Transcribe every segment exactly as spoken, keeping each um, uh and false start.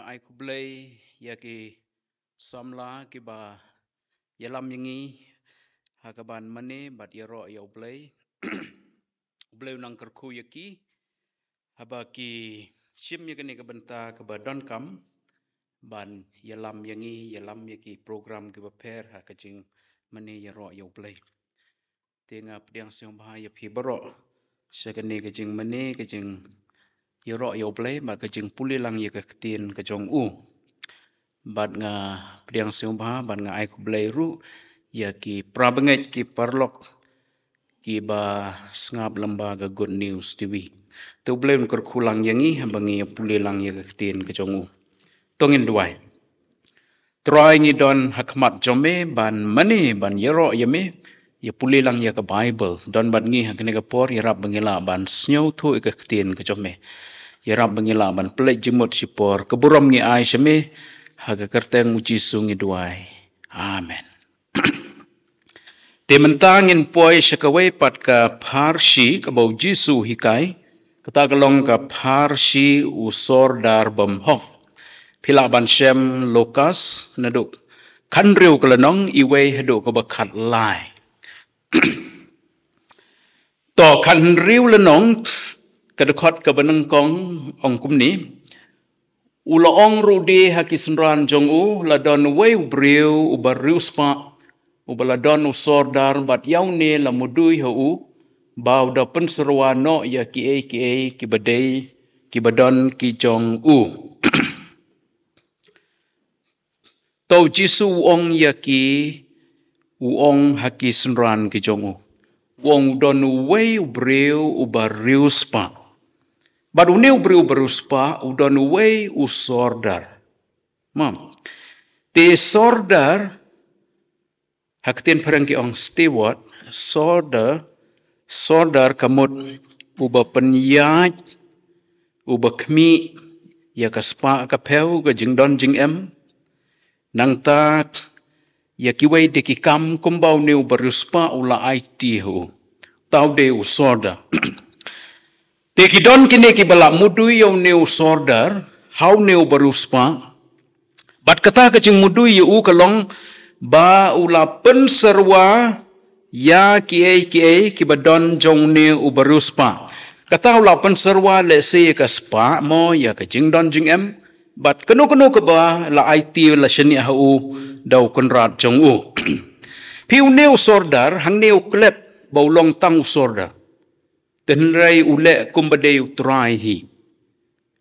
ai khublei ïa ki samla kiba ïalam ïa ngi ha kaban mane bad ïaroh ïa U Blei. U Blei u nang kyrkhu ïa ki haba ki shim ïa kane ka bynta kaba donkam ban ïalam ïa ngi, ïalam ïa ki program kiba pher ha ka jingmane ïaroh ïa U Blei. Te nga pdiang sngewbha ïa phi baroh sha kane ka jingmane, ka jingïaroh ïa U Blei bad ka jingpule lang ïa ka ktien ka jong u. Bad nga pdiang sngewbha bad nga ai khublei ruh ïa ki parabangeit, ki paralok kiba sngap lyngba ka Good News T V. Te U Blei un kyrkhu lang ïa ngi haba ngi ïa pule lang ïa ka ktien ka jong u. To ngin duwai. Trai, ngi don ha khmat jong me ban mane, ban ïaroh ïa me, ïa pule lang ïa ka Baibl. Don bad ngi ha kane ka por, ïarap ba ngi lah ban sngewthuh ïa ka ktien ka jong me. Ïarap ba ngi lah ban pynleit jingmut shipor. Ka burom ngi ai sha me, ha ka kyrteng U Jisu ngi duwai. Amen. Te mynta ngin poi sha kawei pat ka pharshi kaba U Jisu u hikai, kata ka long ka pharshi u sordar bymhok. Phi lah ban shem Lukas naduh khathynriew ka lynnong, iwei haduh kaba khatlai. To, khathynriew lynnong, ka dkhot kaba nyngkong ong kumne: U la ong ruh de ha ki synran jong u, la don uwei u briew uba riewspah, uba la don u sordar, bad ïa une la mudui ha u ba u da pynsyrwa noh ïa kiei kiei kiba dei, kiba don ki jong u. To U Jisu u ong ïa ki, u ong ha ki synran ki jong u, u ong u don uwei u briew uba riewspah. Bad une u briew uba riewspah u don uwei u sordar. Mo. Te sordar, ha ktien phareng ki ong steward, sordar, sordar ka mut uba pynïaid, uba khmih ïa ka spah ka phew, ka jingdon jingem. Nangta ïa kiwei de ki kam kumba une uba riewspah u la aiti ha u. Uta u dei u sordar. Te ki don kine kiba la mudui ïa une u sordar, ha une uba riewspah. Bad kata ka jingmudui ïa u ka long ba u la pynsyrwa ïa kiei kiei kiba don jong une uba riewspah. Kata u la pynsyrwa lehse ïa ka spah mo, ïa ka jingdon jingem, bad kano kano kaba la aiti la shaniah ha u da u kynrad jong u. Phi, une u sordar hangne u klet ba u long tang u sordar. Te hynrei u leh kumba dei u trai hi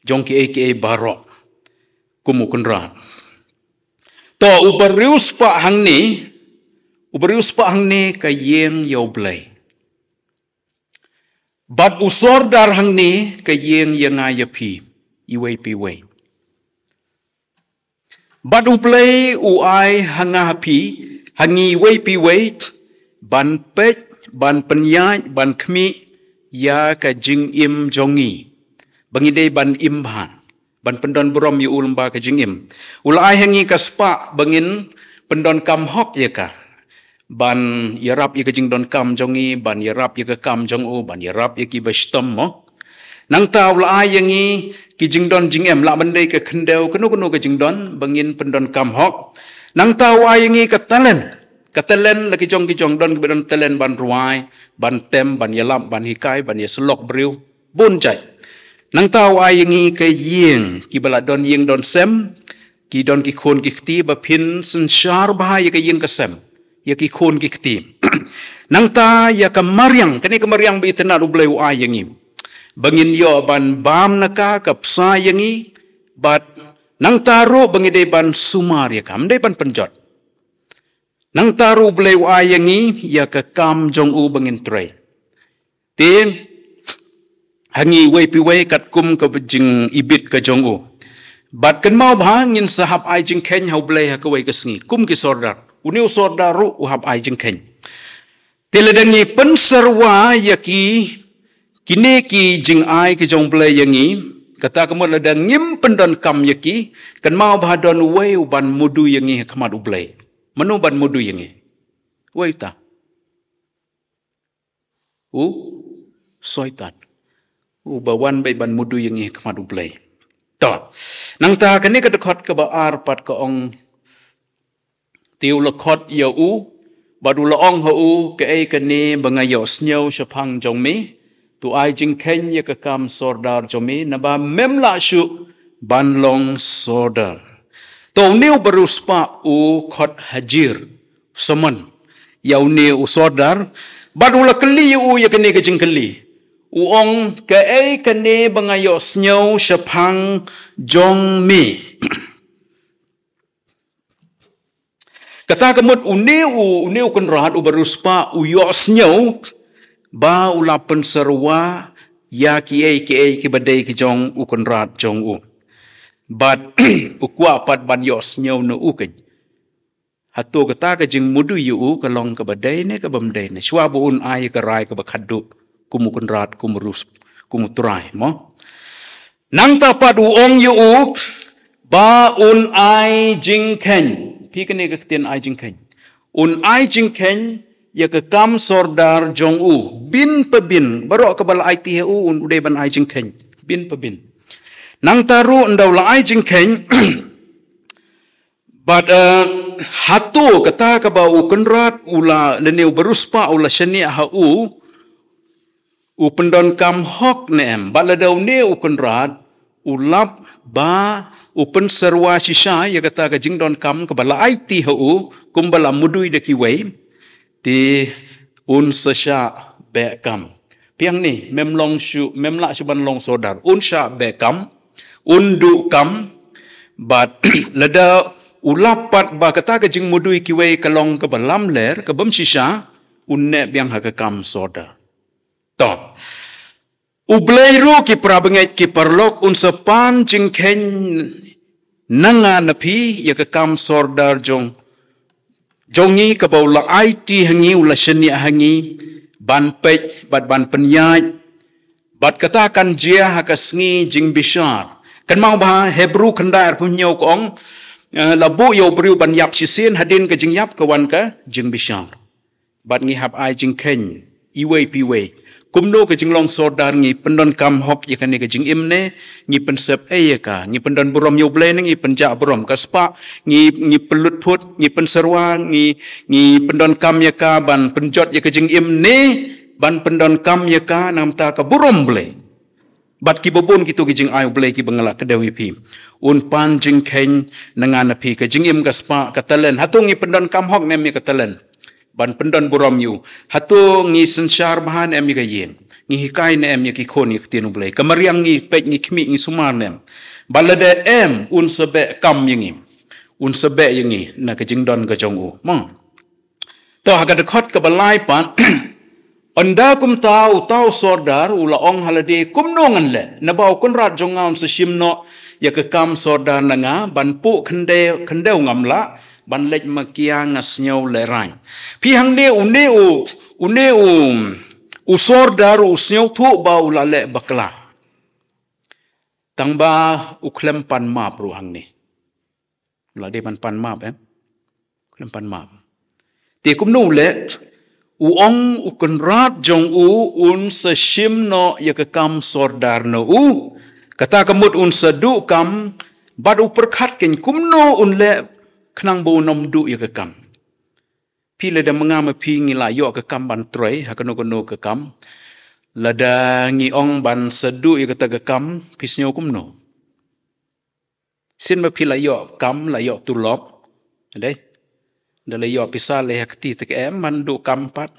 jong kiei kiei baroh, kum u kynrad. To, uba riewspah hangne, uba riewspah hangne ka ïeng ïa U Blei. Bad u sordar hangne ka ïeng ïa nga ïa phi, iwei pa iwei. Bad U Blei u ai ha nga ha phi, ha ngi iwei pa iwei, ban peit, ban pynïaid, ban khmih ïa ka jingim jong ngi, ba ngi dei ban im bha, ban pyndon burom ïa u lyngba ka jingim. U la ai ha ngi ka spah ba ngin pyndonkam hok ïa ka, ban ïarap ïa ka jingdonkam jong ngi, ban ïarap ïa ka kam jong u, ban ïarap ïa kiba shitom mo. Nangta u la ai ïa ngi ki jingdon jingem, lah ban dei ka khyndew, kano kano ka jingdon ba ngin pyndonkam hok. Nangta u ai ïa ngi ka talent, ka talent la ki jong ki jong, don kiba don talent ban rwai, ban tem, ban ïalap, ban hikai, ban ïasyllok briew, bun jait. Nangta u ai ïa ngi ka ïing, kiba la don ïing don sem, ki don ki khun ki kti, ba phin synshar bha ïa ka ïing ka sem ïa ki khun ki kti. Nangta ïa ka mariang, kane ka mariang ba itynnad U Blei u ai ïa ngi, ba ngin ïoh ban bam na ka, ka bsa ïa ngi. Bad nangta ruh ba ngi dei ban sumar ïa ka, ym dei ban pynjot. Nangta ruh U Blei u ai ïa ngi ïa ka kam jong u ba ngin trei. Te ha ngi iwei pa iwei katkum ka jingibit ka jong u. Bad kynmaw bha, ngin sa hap ai jingkheiñ ha U Blei ha kawei ka sngi kum ki sordar. Une u sordar ruh u hap ai jingkheiñ. Te lada ngi pynsyrwa ïa ki, kine ki jingai ki jong U Blei ïa ngi, kata ka mut lada ngim pyndonkam ïa ki, kynmaw bha don uwei u ban mudui ïa ngi ha khmat U Blei. Mano ban mudui ïa ngi? Uwei uta? U Soitan. Uba wan beit ban mudui ïa ngi ha khmat U Blei. To, nangta kane ka dkhot kaba ar pat ka ong, te u la khot ïa u, bad u la ong ha u, kaei kane ba nga ïohsngew shaphang jong me, to ai jingkheiñ ïa ka kam sordar jong me, naba mem lah shuh ban long sordar. To une u bariewspah u khot hajir, summon, ïa une u sordar, bad u la kylli ïa u ïa kane ka jingkylli. U ong, kaei kane ba nga ïohsngew shaphang jong me. Kata ka mut une u, une u kynrad u bariewspah u ïohsngew ba u la pynsyrwa ïa kiei kiei kiba dei ki jong u kynrad jong u. Bad u kwah pat ban ïohsngew na u keiñ. Hato kata ka jingmudui ïa u ka long kaba dei ne kaba ym dei ne, shuwa ba un ai ka rai kaba khatduh kum u kynrad, kum u rus, kum u trai, mo? Nangta pat u ong ïa u ba un ai jingkheiñ. Phi kane ka ktien ai jingkheiñ. Un ai jingkheiñ ïa ka kam sordar jong u bin pa bin. Baroh kaba la aiti ha u, un u dei ban ai jingkheiñ bin pa bin. Nangta ruh ynda u la ai jingkheiñ, bad, eh, hato kata kaba u kynrad u la, lane u bariewspah u la shaniah ha u, u pyndonkam hok ne em. Bad lada une u kynrad u lap ba u pynsyrwa shisha ïa kata ka jingdonkam kaba la aiti ha u, kumba la mudui da kiwei, te un sa shah beh kam. Phi hangne, mem long shuh, mem lah shuh ban long sordar. Un shah beh kam, un duh kam, bad lada u lap pat ba kata ka jingmudui kiwei ka long kaba lamler, ka bym shisha, un neh biang ha ka kam sordar. To. U Blei ruh, ki para bangeit ki paralok, un sa pan jingkheiñ na nga na phi ïa ka kam sordar jong, jong ngi kaba u la aiti ha ngi, u la shaniah ha ngi, ban peit bad ban pynïaid. Bad kata kan jia ha ka sngi jingbishar. Kynmaw ba Hebru khyndai arphew hynñiew ka ong, eh, la buh ïa u briew ban ïap shisien, hadien ka jingïap ka wan ka jingbishar. Bad ngi hap ai jingkheiñ iwei pa iwei. Kumno ka jinglong sordar, ngi pyndonkam hok ïa kane ka jingim ne, ngi pynsep ei ïa ka, ngi pyndon burom ïa u Blei ne ngi pynjah burom? Ka spah, ngi, ngi pynlut phut, ngi pynsyrwa, ngi, ngi pyndonkam ïa ka ban pynjot ïa ka jingim ne ban pyndonkam ïa ka namar ka burom Blei? Bad kiba bun kito ki jingai u Blei kiba nga la kdew ïa phi. Un pan jingkheiñ na nga na phi, ka jingim, ka spah, ka talent. Hato ngi pyndonkam hok ne em ïa ka talent ban pyndon burom ïa u? Hato ngi synshar bha ne em ïa ka ïing? Ngi hikai ne em ïa ki khun ïa ka ktien u Blei? Ka mariang ngi peit, ngi khmih, ngi sumar ne em? Bad lada em, un sa beh kam ïa ngi, un sa beh ïa ngi na ka jingdon ka jong u, mo? To, ha ka dkhot kaba lai pat, ynda kumta uta u sordar u la ong ha lade, kumno ngan leh? Naba u kynrad jong nga un sa shim noh ïa ka kam sordar na nga, ban puh khyndew, khyndew ngam lah, ban leit makia nga sngew lehraiñ. Phi hangne, une u, une u, u sordar u sngewthuh ba u la leh bakla. Tang ba u khlem pan map ruh hangne. U la dei ban pan map, eh? U khlem pan map. Te kumno u leh? U ong u kynrad jong u un sa shim noh ïa ka kam sordar na u. Kata ka mut un sa duh kam, bad u pyrkhat keiñ kumno un leh khnang ba un ym duh ïa ka kam. Phi, lada ma nga ma phi ngi la ïoh ka kam ban trei ha kano kano ka kam, lada ngi ong ban sa duh ïa kata ka kam, phi sngew kumno? Sien ma phi la ïoh kam, la ïoh tulop, dei, da la ïoh pisa lei ha kti te ka em ban duh kam pat.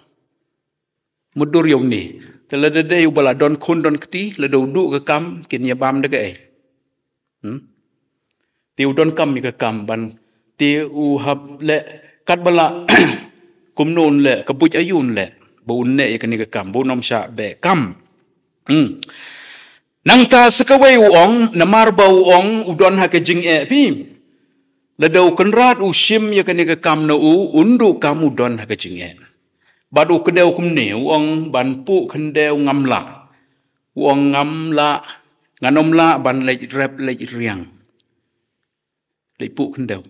Mutdur ïa une. Te lada dei uba la don khun don kti, lada u duh ka kam, kin ïa bam da kaei? Hmm? Te u donkam ïa ka kam ban, te u hap leh katba lah. Kumno un leh, ka buit aïu un leh ba un neh ïa kane ka kam, ba un ym shah beh kam? Hmm. Nangta sa kawei u ong, namar ba u ong u don ha ka jingeh, phi. Lada u kynrad u shim ïa kane ka kam na u, un duh kam, u don ha ka jingeh. Bad u kdew kumne, u ong ban puh khyndew ngam lah. U ong ngam lah, ngan ym lah ban leit rep leit riang. Leit puh khyndew.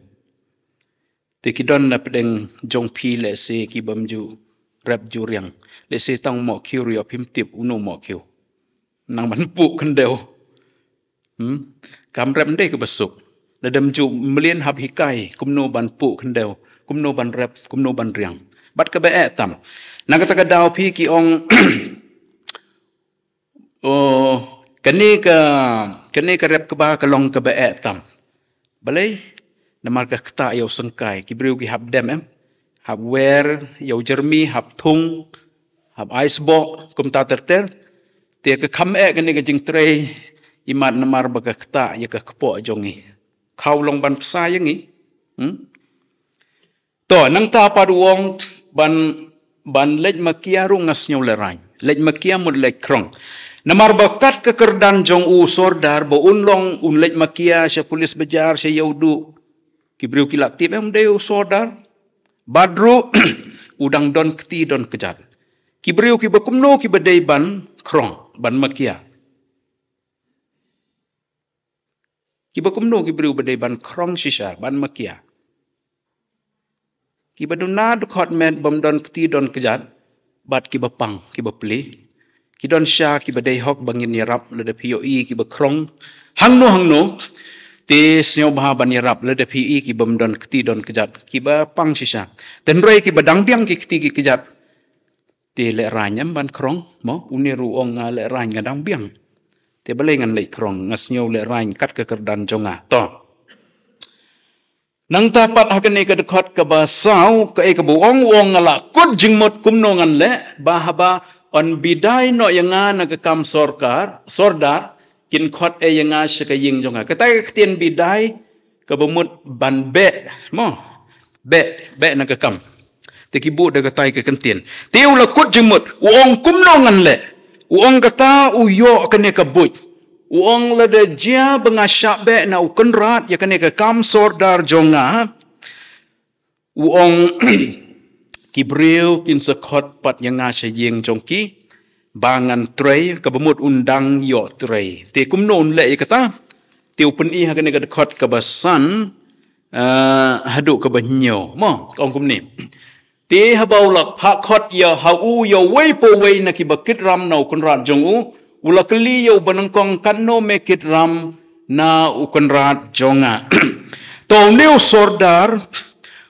Te ki don na pdeng jong phi lehse ki bym ju rep ju riang. Lehse tang u mohkhiew ruh ïoh phim tip uno u mohkhiew. Nang ban puh khyndew. Hmm? Kam rep ndei kaba suk. Lada ym ju mlien hap hikai kumno ban puh khyndew, kumno ban rep, kumno ban riang. Bad kaba eh tam. Na kata ka daw phi ki ong, oh, kane ka, kane ka rep kaba ka long kaba eh tam. Balei? Namar ka ktah ïa u syngkai, ki briew ki hap dem em. Hap wer ïa u jermi, hap thung, hap ai sboh, kumta ter ter. Te ka kham eh kane ka jingtrei imat namar ba ka ktah ïa ka kpoh jong ngi. Khaw long ban psa ïa ngi. Hmm? To, nangta pat u ong ban, ban leit makia ruh nga sngew lehraiñ. Leit makia mut leit khrong. Namar ba kat ka kyrdan jong u sordar ba un long un leit makia sha pulis bajar sha ïa u duh. Ki briew ki la tip em dei u sordar. Bad ruh u dang don kti don kjat. Ki briew kiba kumno kiba dei ban khrong, ban makia. Kiba kumno ki briew ba dei ban khrong shisha, ban makia. Kiba duna dkhot met bym don kti don kjat, bad kiba pang, kiba pli. Ki don sha kiba dei hok ba ngin ïarap lada phi ïohi kiba khrong. Hangno hangno, te sngewbha ban ïarap lada phi ïohi kibym don kti don kjat, kiba pang shisha. Te hynrei kiba dang biang ki kti ki kjat. Te lehraiñ em ban khrong, mo, une ruh u ong nga lehraiñ nga dang biang. Te balei ngan leit khrong, nga sngew lehraiñ kat ka kyrdan jong nga. To. Nangta pat ha kane ka dkhot kaba saw, kaei kaba u ong, u ong nga la kut jingmut kumno ngan leh, ba haba yn bidai noh ïa nga na ka kam sorkar, sordar, kin khot ei ïa nga sha ka ïing jong nga. Kata ka ktien bidai, kaba mut ban beh, mo. Beh, beh na ka kam. Te ki buh da katai ka kyntien. Te u la kut jingmut, u ong kumno ngan leh. U ong kata u ïoh kane ka buit. U ong lada jia ba nga shah beh na u kynrad ïa kane ka kam sordar jong nga. U ong ki briew kin sa khot pat ïa nga sha ïing jong ki. Ba ngan trei, kaba mut un dang ïoh trei. Te kumno un leh ïa kata. Te u pyni ha kane ka dkhot kaba san, ah, haduh kaba hynñiew. Mo, ka ong kumne. Te haba u la phah khot ïa ha u ïa uwei pa uwei na kiba kit ram na u kynrad jong u, u la kylli ïa uba nyngkong katno me kit ram na u kynrad jong nga. To une u sordar,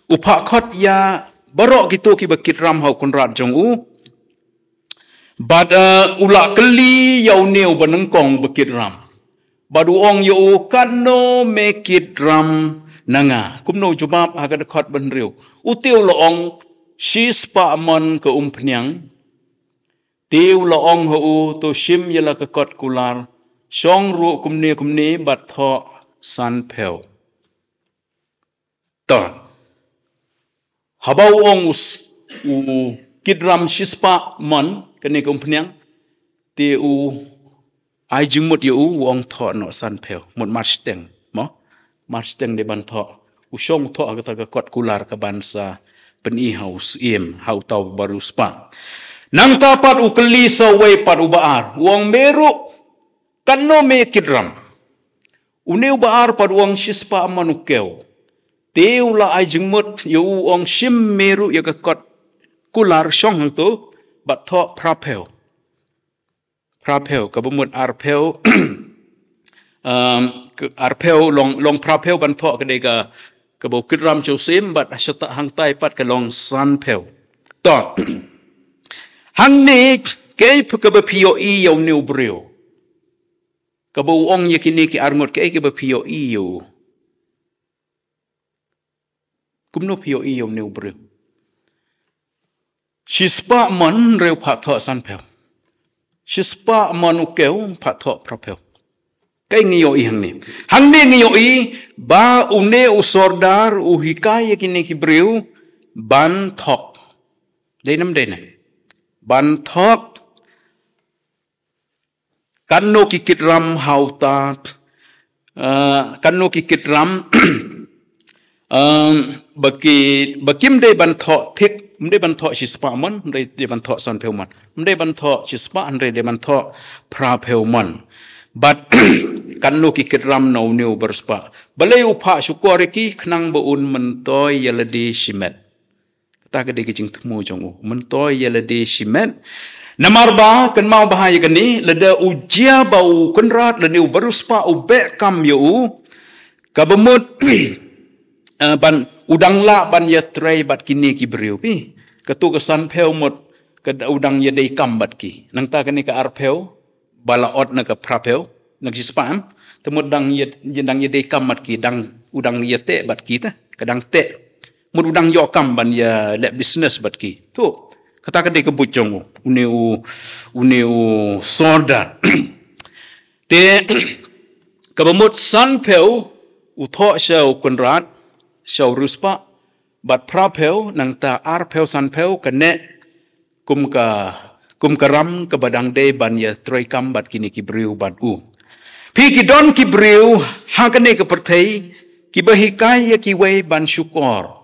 u phah khot ïa baroh kito kiba kit ram ha u kynrad jong u. Bad, eh, u la kylli ïa une uba nyngkong ba kit ram. Bad u ong ïa u katno me kit ram na nga. Kumno u jubab ha ka dkhot ba hynriew. U te u la ong shispah mon ka umphniang. Te u la ong ha u to shim ïa la ka kot kular. Shong ruh kumne kumne bad thoh san phew. To. Haba u ong u s-, u kit ram shispah mon, kane ka umphniang, te u ai jingmut ïa u, u ong thoh noh san phew, mut marshiteng, mo? Marshiteng dei ban thoh, u shong thoh ha kata ka kot kular ka ban sa pyni ha u syiem, ha uta uba riewspah. Nangta pat u kylli sa uwei pat uba ar, u ong me ruh, katno me kit ram. Une uba ar pat u ong shispah mon u kew. Te u la ai jingmut ïa u ong shim me ruh ïa ka kot kular shong hangto bad thoh phra phew. Phra phew kaba mut ar phew. Um, ka ar phew long, long phra phew ban thoh ka dei ka, kaba u kit ram sha u syiem bad shata hangtai pat ka long san phew. To. Hangne kaei kaba phi ïohi ïa une u briew. Kaba u ong ïa kine ki arngut kaei kaba phi ïohi ïa u. Kumno phi ïohi ïa une u briew. Shispah mon hynrei u phah thoh san phew. Shispah mon u kew phah thoh phra phew. Kaei ngi ïohi hangne. Hangne ngi ïohi ba une u sordar u hikai ïa kine ki briew ban thok. Dei nam dei ne. Ban thok. Katno ki kit ram ha uta, eh, katno ki kit ram, em, ba ki, ba kim dei ban thoh thik, ym dei ban thoh shispah mon, ym dei, dei ban thoh san phew mon, ym dei ban thoh shispah, hynrei dei ban thoh phra phew mon. Bad katno ki kit ram na une u bariewspah. Balei u phah shukor ïa ki khnang ba un myntoi ïa lade shimet. Kata ka dei ka jingthmu jong u. Myntoi ïa lade shimet. Namar ba, kynmaw bha ïa kane, lada u jia ba u kynrad, lada u bariewspah u beh kam ïa u, kaba mut, eh, ban u dang lah ban ïatrei bad kine ki briew phi. Kato ka sanphew mut, ka u dang ïadei kam bad ki. Nangta kane ka arphew, ba la ot na ka phraphew, na ka shispah em. Te mut dang ïa, ïa dang ïadei kam bad ki, dang, u dang ïateh bad ki te, ka dang teh. Mut u dang ïoh kam ban ïaleh business bad ki. To, kata ka dei ka buit jong u, une u, une u sordar. Te, kaba mut sanphew, u thoh sha u kynrad, sha u riewspah, bad phraphew, nangta arphew sanphew, ka neh, kum ka, kum ka ram kaba dang dei ban ïatrei kam bad kine ki briew bad u. Phi, ki don ki briew, ha kane ka pyrthei, kiba hikai ïa kiwei ban shukor.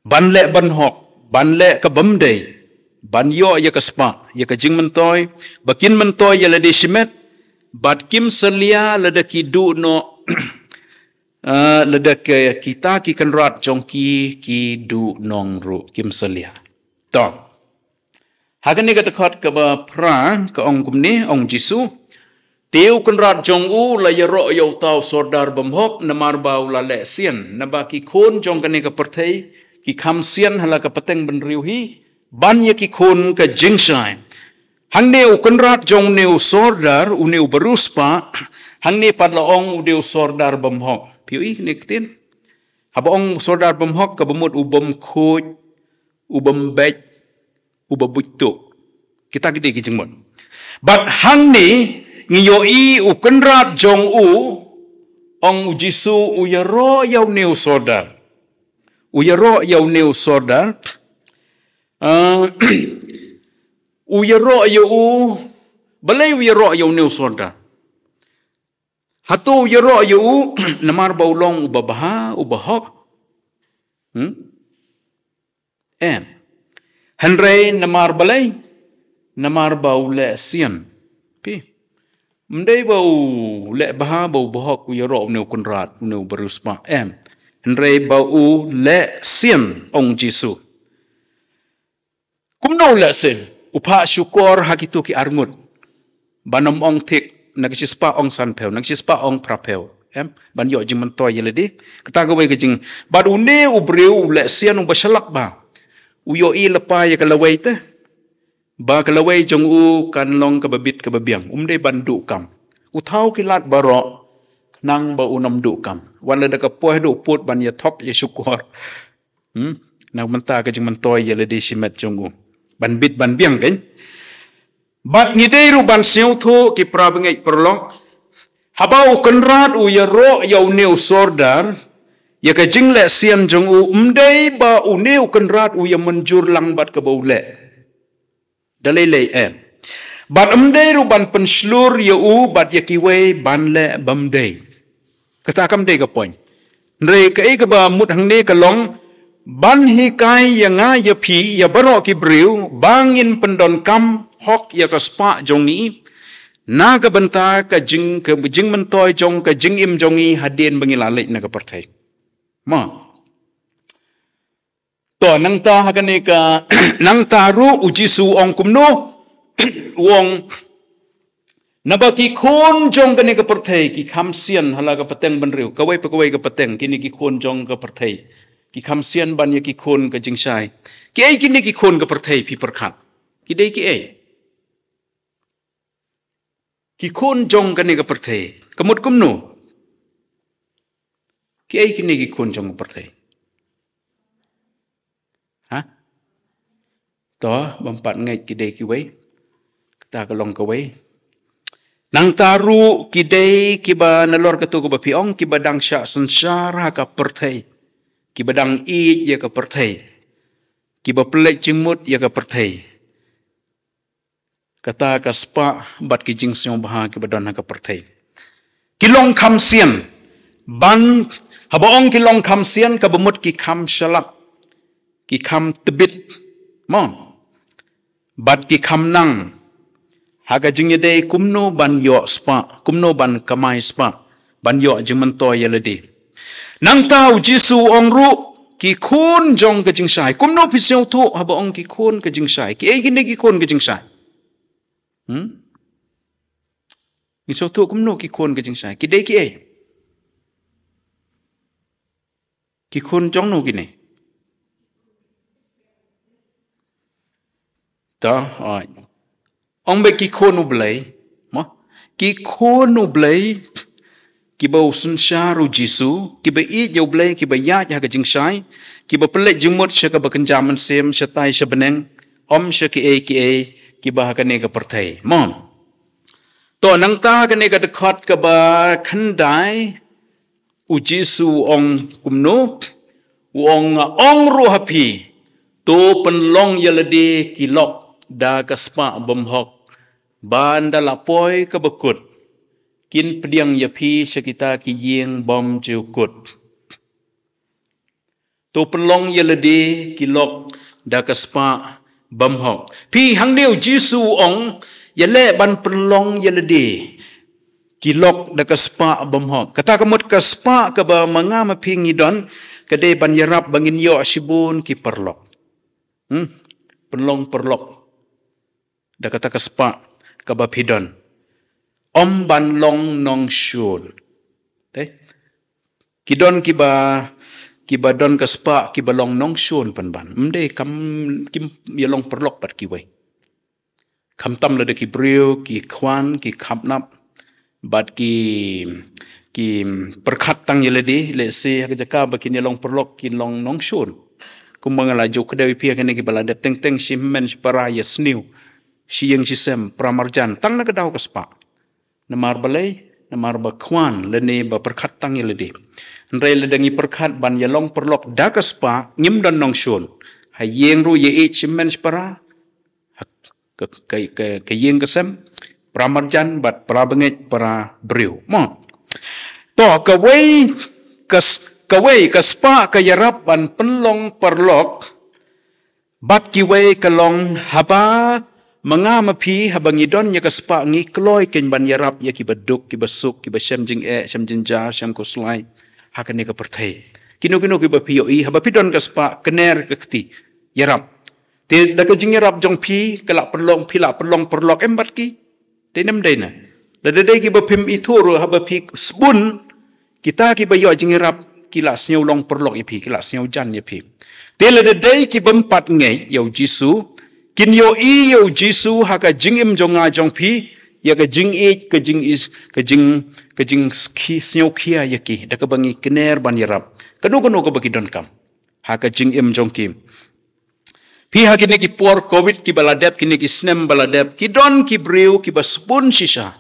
Ban leh ban hok, ban leh ka bym dei, ban ïoh ïa ka spah, ïa ka jingmyntoi, ba kin myntoi ïa lade shimet, bad kim salia lada ki duh noh, eh, lada ka kita ki kynrad jong ki, ki duh nong ruh, kim salia. To. Ha kane ka dkhot kaba phra ka ong kumne, ong Jisu. Te u kynrad jong u la ïaroh ïa uta u sordar bymhok namar ba u la leh sian, naba ki khun jong kane ka pyrthei, ki kham sian ha la ka pateng bynriew hi, ban ïa ki khun ka jingshai. Hangne u kynrad jong une u sordar, une u bariewspah, hangne pat la ong u dei u sordar bymhok. Phi ïohi kane ka ktien. Haba ong u sordar bymhok kaba mut u bym khuid, u bym beit, u ba buit tuh. Kita ki dei ki jingmut. Bad hangne ngi ïohi u kynrad jong u, ong u Jisu u ïaroh ïa une u sordar. U ïaroh ïa une u sordar. Ah, u ïaroh ïa u, balei u ïaroh ïa une u sordar? Hato u ïaroh ïa u, namar ba u long u babha, u bahok? Hmm? Em. Hynrei namar balei? Namar ba u leh sian. Phi. Ym dei ba u leh bha, ba u bahok, u ïaroh une u kynrad, une u bariewspah. Em. Hynrei ba u leh sian, ong Jisu. Kumno u leh sian? U phah shukor ha kito ki arngut. Ban ym ong thik, na ka shispah ong sanphew, na ka shispah ong phraphew. Em, ban ïoh jingmyntoi ïa lade. Kata kawei ka jing, bad une u briew u leh sian u ba shalak bha. U ïohi lypa ïa ka lawei te. Ba ka lawei jong u kan long kaba bit kaba biang. Um dei ban duh kam. U thaw ki lad baroh. Khnang ba un ym duh kam. Wat la da ka poi haduh pud ban ïa thok ïa shukor. Hmm? Na mynta ka jingmyntoi ïa lade shimet jong u. Ban bit ban biang kan. Bad ngi dei ruh ban sngewthuh ki para bangeit paralok. Haba u kynrad u ïaroh ïa une u sordar. Ïa ka jingleh sian jong u ym dei ba une u kynrad u ïa mynjur lang bad kaba u leh. Da lei lei em. Bad ym dei ruh ban pynshlur ïa u bad ïa kiwei ban leh bym dei. Kata kam dei ka point. Hynrei kaei kaba mut hangne ka long ban hikai ïa nga ïa phi ïa baroh ki briew ba ngin pyndonkam hok ïa ka spah jong ngi. Na ka bynta ka jing, ka jingmyntoi jong ka jingim jong ngi hadien ba ngi la leit na ka pyrthei. Mo. To, nangta ha kane ka, nangta ruh u Jisu u ong kumno, u ong, naba ki khun jong kane ka pyrthei, ki kham sian ha la ka pateng bynriew, kawei pa kawei ka pateng, kine ki khun jong ka pyrthei, ki kham sian ban ïa ki khun ka jingshai. Kiei kine ki khun ka pyrthei phi pyrkhat? Ki dei kiei? Ki khun jong kane ka pyrthei. Ka mut kumno? Kiei kine ki khun jong ka pyrthei? Ha? To, bym pat ngeit ki dei kiwei. Kata ka long kawei. Nangta ruh ki dei kiba nalor kato kaba phi ong kiba dang shah synshar ha ka pyrthei. Kiba dang ïeit ïa ka pyrthei. Kiba pynleit jingmut ïa ka pyrthei. Kata ka spah bad ki jingsngewbha kiba don ha ka pyrthei. Ki long kham sian. Ban, haba ong ki long kham sian kaba mut ki kham shalak. Ki kham tbit. Mo. Bad ki kham nang. Ha ka jingïadei kumno ban ïoh spah, kumno ban kamai spah. Ban ïoh jingmyntoi ïa lade. Nangta u Jisu u ong ruh, ki khun jong ka jingshai. Kumno phi sngewthuh haba ong ki khun ka jingshai? Kiei kine ki khun ka jingshai? Hmm? Ngi sngewthuh kumno ki khun ka jingshai? Ki dei kiei? Ki khun jong no kine? Ta, oi. Ong ba ki khun U Blei, mo? Ki khun U Blei, kiba u synshar U Jisu, kiba ïeit ïa U Blei, kiba ïaid ha ka jingshai, kiba pynleit jingmut sha kaba kynja mynsiem, shatai sha bneng, ym sha kiei kiei kiba ha kane ka pyrthei. Mo? To nangta ha kane ka dkhot kaba khyndai, U Jisu u ong kumno? U ong, nga ong ruh ha phi, to pynlong ïa lade ki lok da ka spah bymhok, ban da la poi kaba kut, kin pdiang ïa phi sha kita ki ïing bymjukut. To pynlong ïa lade ki lok da ka spah bymhok. Phi, hangne U Jisu u ong, ïaleh ban pynlong ïa lade ki lok da ka spah bymhok. Kata ka mut ka spah kaba ma nga ma phi ngi don, ka dei ban ïarap ba ngin ïoh shibun ki paralok. Hmm? Pynlong paralok da kata ka spah kaba phi don. Ym ban long nongshun. Dei? Ki don kiba, kiba don ka spah, kiba long nongshun pynban. Ym dei, kam, kim ïa long paralok bad kiwei. Khamtam lada ki briew, ki khwan, ki khapnap, bad ki, ki pyrkhat tang ïa lade, lehse ha ka jaka ba kin ïa long paralok, kin long nongshun. Kumba nga la ju kdew ïa phi ha kine kiba la dep teng teng, shi hynmen shi para ïa sniew, shi ïing shi sem, para marjan, tang na ka daw ka spah. Namar balei, namar ba khwan lane ba pyrkhat tang ïa lade. Hynrei lada ngi pyrkhat ban ïa long paralok da ka spah, ngim don nongshun. Ha ïing ruh ïa ïeit shi hynmen shi para, ha ka, ka, ka, ka ïing ka sem, para marjan bad para bangeit, para briew. Mo. To, kawei ka s-, kawei ka spah ka ïarap ban pynlong paralok, bad kiwei ka long haba ma nga ma phi, haba ngi don ïa ka spah, ngi kloi kein ban ïarap ïa kiba duk, kiba suk, kiba shem jingeh, shem jingjia, shem khuslai ha kane ka pyrthei. Kino kino kiba phi ïohi, haba phi don ka spah, kner ka kti, ïarap. Te da ka jingïarap jong phi, ka la pynlong, phi la pynlong paralok em bad ki. Dei ne ym dei ne? Lada dei kiba phim ithuh ruh, haba phi sbun, kita kiba ïoh jingïarap ki la sngew long paralok ïa phi, ki la sngew jan ïa phi. Te lada dei ki bym pat ngeit ïa U Jisu, kin ïohi ïa U Jisu ha ka jingim jong nga jong phi, ïa ka jingïeit, ka jingis, ka jing, ka jing ski, sngew khia ïa ki, da kaba ngi kner ban ïarap. Kano kano kaba ki donkam ha ka jingim jong ki. Phi, ha kine ki por covid kiba la dep, kine ki snem ba la dep, ki don ki briew kiba sbun shisha.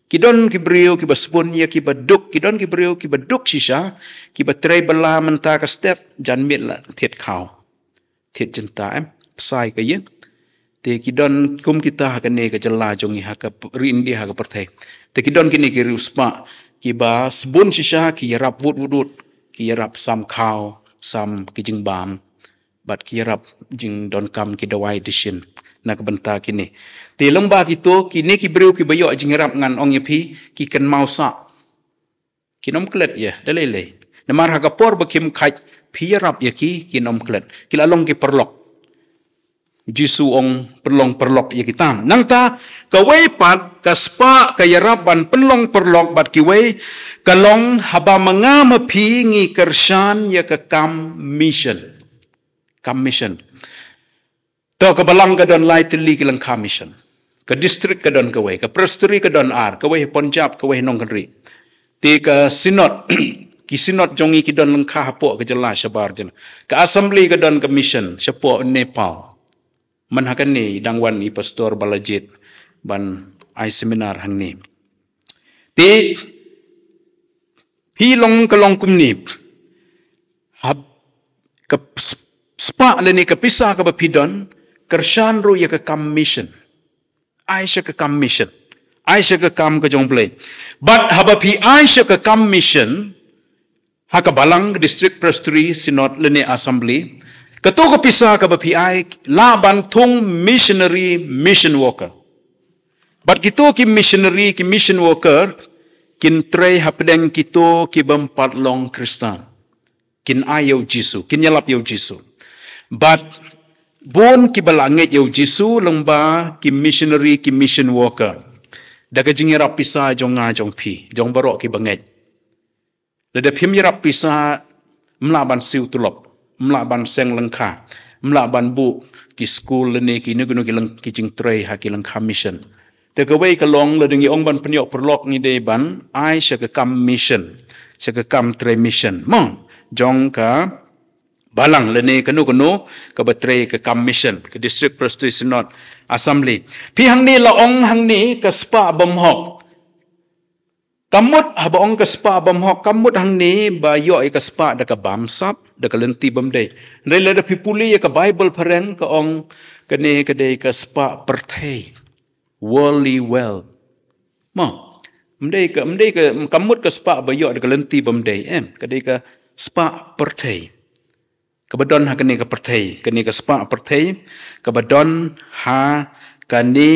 Ki don ki briew kiba sbun ïa kiba duk, ki don ki briew kiba duk shisha, kiba trei bylla mynta ka step, janmiet la thied khaw, thied jynta, em, pynshai ka ïing. Te ki don kum kita ha kane ka jylla jong ngi, ha ka p-, ri India, ha ka pyrthei. Te ki don kine ki riewspah kiba sbun shisha, ki ïarap wut wut wut, ki ïarap sam khaw, sam ki jingbam, bad ki ïarap jingdonkam ki dawai dashin na ka bynta kine. Te lyngba kito, kine ki briew kiba ïoh jingïarap, ngan ong ïa phi, ki kynmaw sah. Kin ym klet ïa da lei lei. Namar ha ka por ba kim khait phi ïarap ïa ki, kin ym klet. Ki la long ki paralok. Jisu ong pynlong paralok ïa kita. Nangta, kawei pat ka spah ka ïarap ban pynlong paralok bad kiwei, ka long haba ma nga ma phi ngi kyrshan ïa ka kam mission. Kam mission. To, ka balang ka don lai tylli ki lyngkha mission. Ka district ka don kawei, ka presbytery ka don ar, kawei ha Punjab, kawei ha Nongkynrih. Te ka synod, ki synod jong ngi ki don lyngkha hapoh ka jylla shabar jylla. Ka assembly ka don ka mission shapoh Nepal. Man ha kane i dang wan i pastor Balajied ban ai seminar hangne. Te phi long ka long kumne. Hap ka s-, spah lane ka pisa kaba phi don, kyrshan ruh ïa ka kam mission. Ai sha ka kam mission. Ai sha ka kam ka jong U Blei. Bad haba phi ai sha ka kam mission, ha ka balang, ka district, presbytery, synod lane assembly, kato ka pisa kaba phi ai lah ban thung missionary, mission worker. Bad kito ki missionary, ki mission worker, kin trei hapdeng kito ki bym pat long Khristan. Kin ai ïa U Jisu, kin ïalap ïa U Jisu. Bad bun kiba la ngeit ïa u Jisu lyngba ki missionary, ki mission worker. Da ka jingïarap pisa jong nga jong phi, jong baroh kiba ngeit. Lada phim ïarap pisa, ym lah ban siew tulop, ym lah ban seng lyngkha, ym lah ban buh ki skul lane kino kino ki lyng-, ki jingtrei ha ki lyngkha mission. Te kawei ka long, lada ngi ong ban pynïoh paralok, ngi dei ban ai sha ka kam mission, sha ka kam trei mission. Mo, jong ka balang lane kano kano kaba trei ka kam mission, ka District Presbytery Synod Assembly. Phi, hangne la ong hangne ka spah bymhok. Ka mut haba ong ka spah bymhok, ka mut hangne ba ïoh ïa ka spah da ka bamsap, da ka lynti bymdei. Hynrei lada phi pule ïa ka Bible phareng, ka ong kane ka dei ka spah pyrthei. Worldly wealth. Mo, ym dei ka, ym dei ka, ka mut ka spah ba ïoh da ka lynti bymdei, em, ka dei ka spah pyrthei. Kaba don ha kane ka pyrthei, kane ka spah pyrthei, kaba don ha kane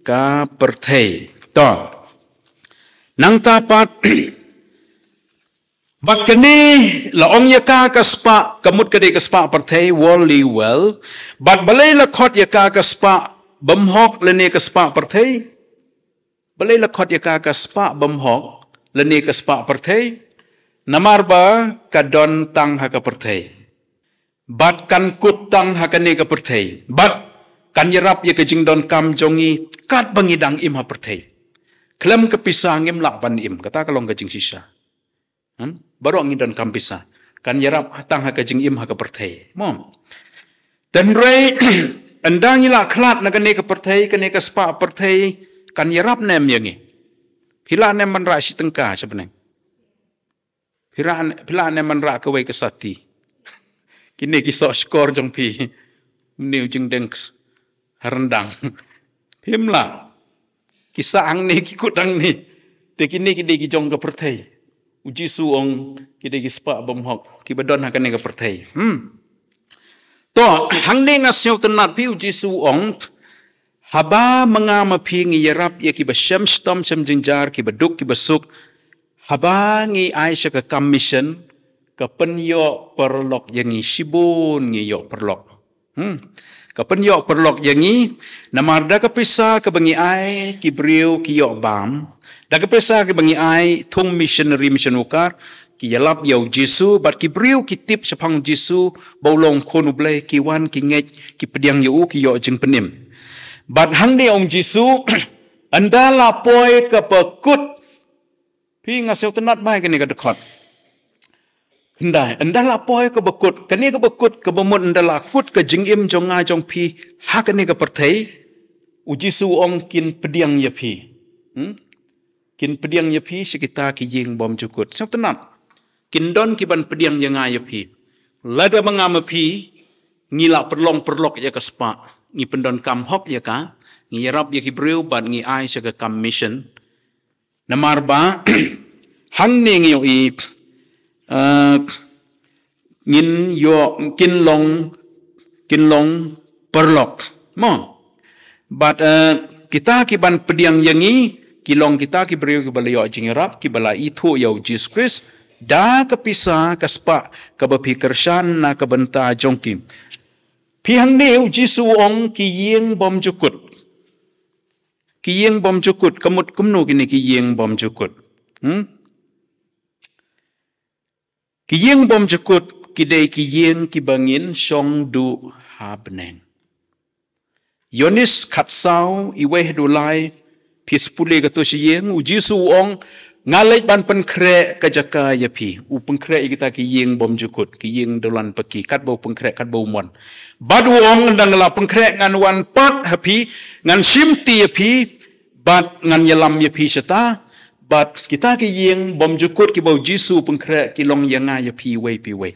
ka pyrthei. To. Nangta pat, bad kane la ong ïa ka ka spah, ka mut ka dei ka spah pyrthei, worldly wealth. Bad balei la khot ïa ka ka spah bymhok lane ka spah pyrthei? Balei la khot ïa ka ka spah bymhok lane ka spah pyrthei? Namar ba ka don tang ha ka pyrthei. Bad kan kut tang ha kane ka pyrthei. Bad kan ïarap ïa ka jingdonkam jong ngi katba ngi dang im ha pyrthei. Khlem ka pisa ngim lah ban im. Kata ka long ka jingshisha. Hmm? Baroh ngi donkam pisa. Kan ïarap tang ha ka jingim ha ka pyrthei. Mo. Hynrei, ynda ngi la khlad na kane ka pyrthei, kane ka spah pyrthei, kan ïarap ne em ïa ngi? Phi lah ne em ban rah shi tyngka sha bneng? Phi rah ne-, phi lah ne em ban rah kawei ka sati? Kine ki soh shkor jong phi. Mne u jingdeng s-, ha ryndang. Phim lah. Ki sah hangne, ki kut hangne. Te kine ki dei ki jong ka pyrthei. U Jisu ong ki dei ki spah bymhok, kiba don ha kane ka pyrthei. Hmm. To, hangne nga sngewtynnat phi, u Jisu ong, haba ma nga ma phi ngi ïarap ïa kiba shem shitom shem jynjar, kiba duk kiba suk, haba ngi ai sha ka kam mission, ka pynïoh paralok ïa ngi, shibun ngi ïoh paralok. Hmm. Ka pynïoh paralok ïa ngi, namar da ka pisa kaba ngi ai, ki briew ki ïoh bam. Da ka pisa kaba ngi ai, thung missionary, mission worker, ki ïalap ïa u Jisu, bad ki briew ki tip shaphang u Jisu, ba u long Khun u Blei, ki wan ki ngeit, ki pdiang ïa u, ki ïoh jingpynim. Bad hangne ong u Jisu, ynda la poi kaba kut, phi, nga sngewtynnat bha ïa kane ka dkhot. Hyndai, ynda la poi kaba kut, kane kaba kut, kaba mut ynda la kut ka jingim jong nga jong phi, ha kane ka pyrthei, u Jisu ong kin pdiang ïa phi. Hmm? Kin pdiang ïa phi sha kita ki ïing bymjukut. Sngewtynnat. Kin don kiban pdiang ïa nga ïa phi. Lada ma nga ma phi, ngi la pynlong paralok ïa ka spah. Ngi pyndonkam hok ïa ka, ngi ïarap ïa ki briew bad ngi ai sha ka kam mission. Namar ba, hangne ngi ïohi, eh, ngin ïoh, kin long, kin long paralok. Mo. Bad, eh, kita kiban pdiang ïa ngi, ki long kita ki briew kiba la ïoh jingïarap, kiba la ithuh ïa u Jisu Khrist, da ka pisa ka spah, kaba phi kyrshan na ka bynta jong ki. Phi, hangne u Jisu u ong ki ïing bymjukut. Ki ïing bymjukut, ka mut kumno kine ki ïing bymjukut? Hmm? Ki ïing bymjukut, ki dei ki ïing kiba ngin shong duh ha bneng. Ïoannis khatsaw, iwei haduh lai, phi sa pule kato shi ïing, u Jisu u ong, nga leit ban pynkhreh ka jaka ïa phi. U pynkhreh ïa kita ki ïing bymjukut, ki ïing dawlan paki, katba u pynkhreh, katba u mon. Bad u ong, ynda nga la pynkhreh ngan wan pat ha phi, ngan shimti ïa phi, bad ngan ïalam ïa phi shata, bad kita ki ïing bymjukut kiba u Jisu u pynkhreh ki long ïa nga ïa phi iwei pa iwei.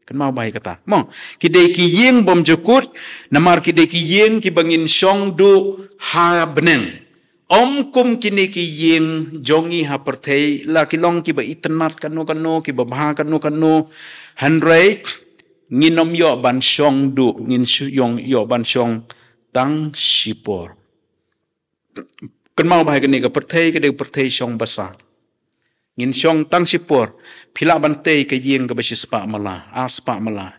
Kynmaw bha ïa kata. Mo, ki dei ki ïing bymjukut, namar ki dei ki ïing kiba ngin shong duh ha bneng. Ym kum kine ki ïing jong ngi ha pyrthei, la ki long kiba itynnad kano kano, kiba bha kano kano. Hynrei, ngin ym ïoh ban shong duh, ngin shu-, ïong-, ïoh ban shong tang shipor. Kynmaw bha ïa kane, ka pyrthei ka dei ka pyrthei shong basa. Ngin shong tang shipor, phi lah ban tei ka ïing kaba shispah mala, arspah mala,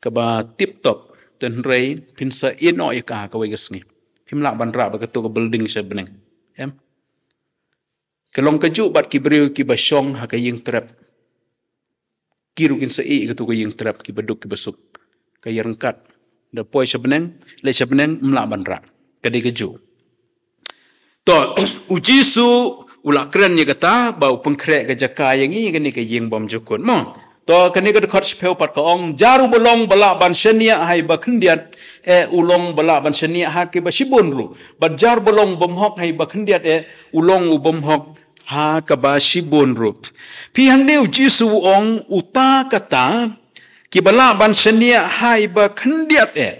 kaba tip top. Tynrai phin sa ïeh noh ïa ka ha kawei ka sngi. Phim lah ban rah bad kato ka building sha bneng. Em. Ka long kajuh bad ki briew kiba shong ha ka ïing trep. Ki ruh kin sa ïeh kato ka ïing trep kiba duk kiba suk. Ka ïa ryngkat. Da poi sha bneng, leit sha bneng, ym lah ban rah. Ka dei kajuh. To, u Jisu, u la kren ïa kata, ba u pynkhreh ka jaka ïa ngi, kane ka ïing bymjukut. Mo. To, kane ka dkhot shiphew pat ka ong, jar uba long ba lah ban shaniah ha iba khyndiat, eh, u long ba lah ban shaniah ha kiba shibun ruh. Bad jar ba long bymhok ha iba khyndiat, eh, u long u bymhok ha kaba shibun ruh. Phi hangne u Jisu u ong uta kata, kiba lah ban shaniah ha iba khyndiat, eh.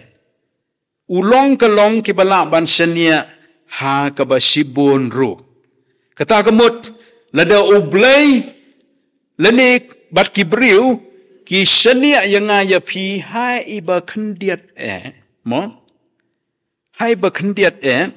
U long ka long kiba lah ban shaniah ha kaba shibun ruh. Kata ka mut, lada U Blei, lane bad ki briew, ki shaniah ïa nga ïa phi ha iba khyndiat, eh. Mo? Ha iba khyndiat, eh.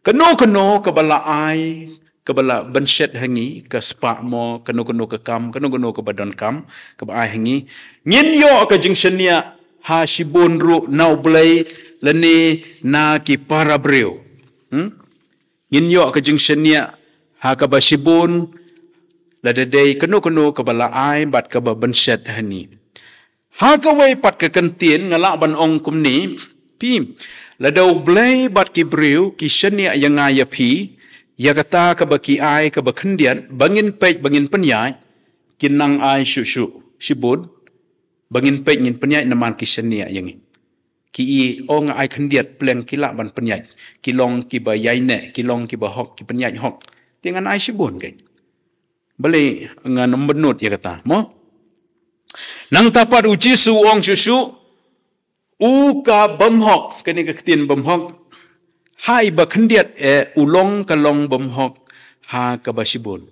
Kano kano kaba la ai, kaba la bynshet ha ngi, ka spah mo, kano kano ka kam, kano kano kaba donkam, kaba ai ha ngi. Ngin ïoh ka jingshaniah ha shibun ruh na U Blei lane na ki para briew. Hmm? Ngin ïoh ka jingshaniah ha kaba shibun lada dei kano kano kaba la ai bad kaba bynshet ha ngi. Ha kawei pat ka kyntien nga lah ban ong kumne, phi, lada U Blei bad ki briew ki shaniah ïa nga ïa phi, ïa kata kaba ki ai kaba khyndiat, ba ngin peit ba ngin pynïaid, kin nang ai shuh shuh, shibun, ba ngin peit ngin pynïaid namar ki shaniah ïa ngi. Ki i, o nga ai khyndiat pleng ki lah ban pynïaid, ki long kiba ïaineh, ki long kiba hok, ki pynïaid hok. Te ngan ai shibun keiñ. Balei ngan ym bynnud ïa kata, mo? Nangta pat u Jisu u ong shuh shuh, u ka bymhok, kane ka ktien bymhok, ha iba khyndiat eh u long ka long bymhok ha kaba shibun.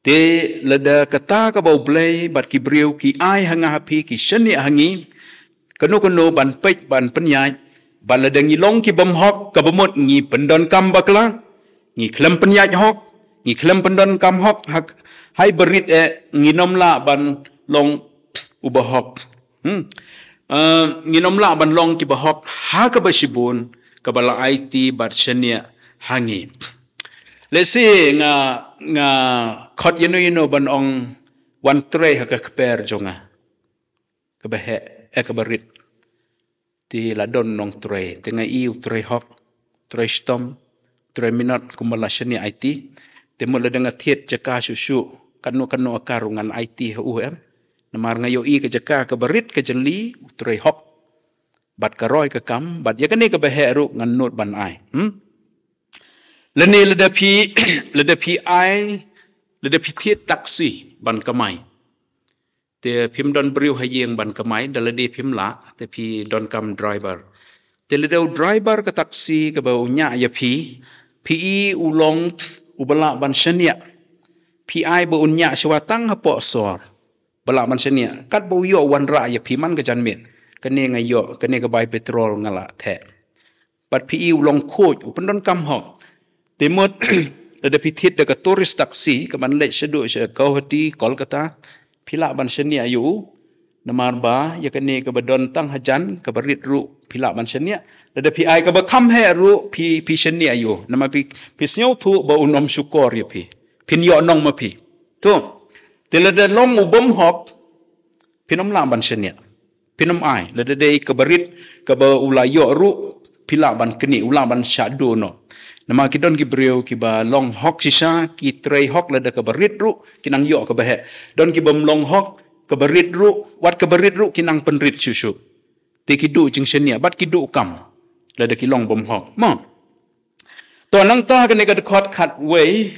Te lada kata kaba U Blei bad ki briew ki ai ha nga ha phi ki shaniah ha ngi, kano kano ban peit ban pynïaid, bad lada ngi long ki bymhok kaba mut ngi pyndonkam bakla, ngi khlem pynïaid hok, ngi khlem pyndonkam hok, ha, ha iba rit eh ngin ym lah ban long uba hok. Hmm. Eh, ngin ym lah ban long kiba hok ha kaba shibun, kaba la aiti bad shaniah ha ngi. Lehse nga, nga khot ïano ïano ban ong wan trei ha ka kper jong nga. Kaba heh, eh, kaba rit. Te la don nongtrei, te nga i u trei hok, trei shitom, trei minot kumba la shaniah aiti. Te mut lada nga thied jaka shuh shuh, kano kano ka ruh ngan aiti ha u, em. Namar nga ïohi ka jaka kaba rit ka jali, u trei hok. Bad ka roi ka kam, bad ïa kane kaba heh ruh ngan nud ban ai. Hmm? Lane lada phi, lada phi ai, lada phi thied taksi ban kamai. Te phim don briew ha ïing ban kamai, da lade phim lah, te phi donkam driver. Te lada u driver ka taksi kaba u ñiah ïa phi, phi i u long uba lah ban shaniah. Phi ai ba un ñiah shuwa tang hapoh sor. Ba lah ban shaniah. Katba u ïoh wanrah ïa phi man ka janmiet. Kane nga ïoh, kane ka bai petrol nga la theh. Bad phi i u long khuid, u pyndonkam hok. Te mut, lada phi thied da ka tourist taxi, kaban leit shaduh sha Guwahati, Kolkata, phi lah ban shaniah ïa u. Namar ba, ïa kane kaba don tang hajan, kaba rit ruh, phi lah ban shaniah. Lada phi ai kaba kham heh ruh, phi, phi shaniah ïa u. Namar phi, phi sngewthuh ba un ym shukor ïa phi. Phin ïoh nong ma phi. To, te lada long u bymhok, phin ym lah ban shaniah. Phin ym ai, lada dei kaba rit, kaba u la ïoh ruh, phi lah ban knieh, u lah ban shah duh noh. Namar ki don ki briew kiba long hok shisha, ki trei hok lada kaba rit ruh, ki nang ïoh kaba heh. Don kiba ym long hok, kaba rit ruh, wat kaba rit ruh, ki nang pynrit shuh shuh. Te ki duh jingshaniah, bad ki duh kam. Lada ki long bymhok. Mo. To nangta kane ka dkhot khatwei,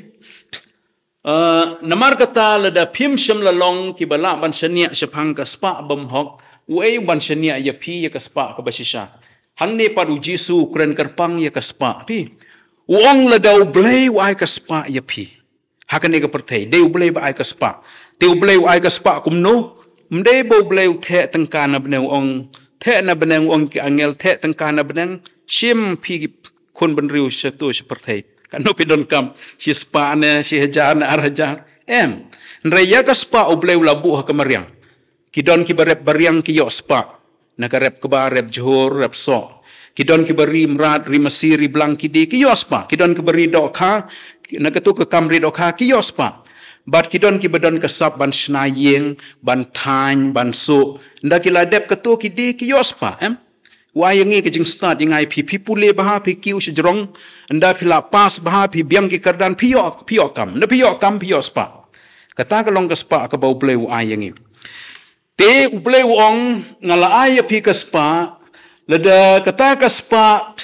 eh, namar kata lada phim shym la long kiba lah ban shaniah shaphang ka spah bymhok, uei u ban shaniah ïa phi ïa ka spah kaba shisha. Hangne pat u Jisu u kren kyrpang ïa ka spah phi. U ong lada U Blei u ai ka spah ïa phi. Ha kane ka pyrthei, dei U Blei ba ai ka spah. Te U Blei u ai ka spah kumno? Ym dei ba U Blei u theh tyngka na bneng u ong, theh na bneng u ong ki angel, theh tyngka na bneng, shim phi khun bynriew shato sha pyrthei. Katno phi donkam, shi spah ne, shi hajar ne, ar hajar. Em, hynrei ïa ka spah U Blei u la buh ha ka mariang. Ki don kiba rep mariang ki ïoh spah. Na ka rep kba, rep jhur, rep soh. Ki don kiba ri mrad, ri masi, ri blang ki die, ki ïoh spah. Ki don kiba ri dohkha, na katu ka kam ri dohkha, ki ïoh spah. Bad ki don kiba don ka sap ban shna ïing, ban thaiñ, ban suh. Ynda ki la dep katu ki die, ki ïoh spah, em? U ai ïa ngi ka jingstad ïa nga ïa phi, phi pule bha, phi kiew shajrong, ynda phi la pass bha, phi biang ki kyrdan, phi ïoh, phi ïoh kam. Ynda phi ïoh kam, phi ïoh spah. Kata ka long ka spah kaba U Blei u ai ïa ngi. Te U Blei u ong, nga la ai ïa phi ka spah, lada kata ka spah,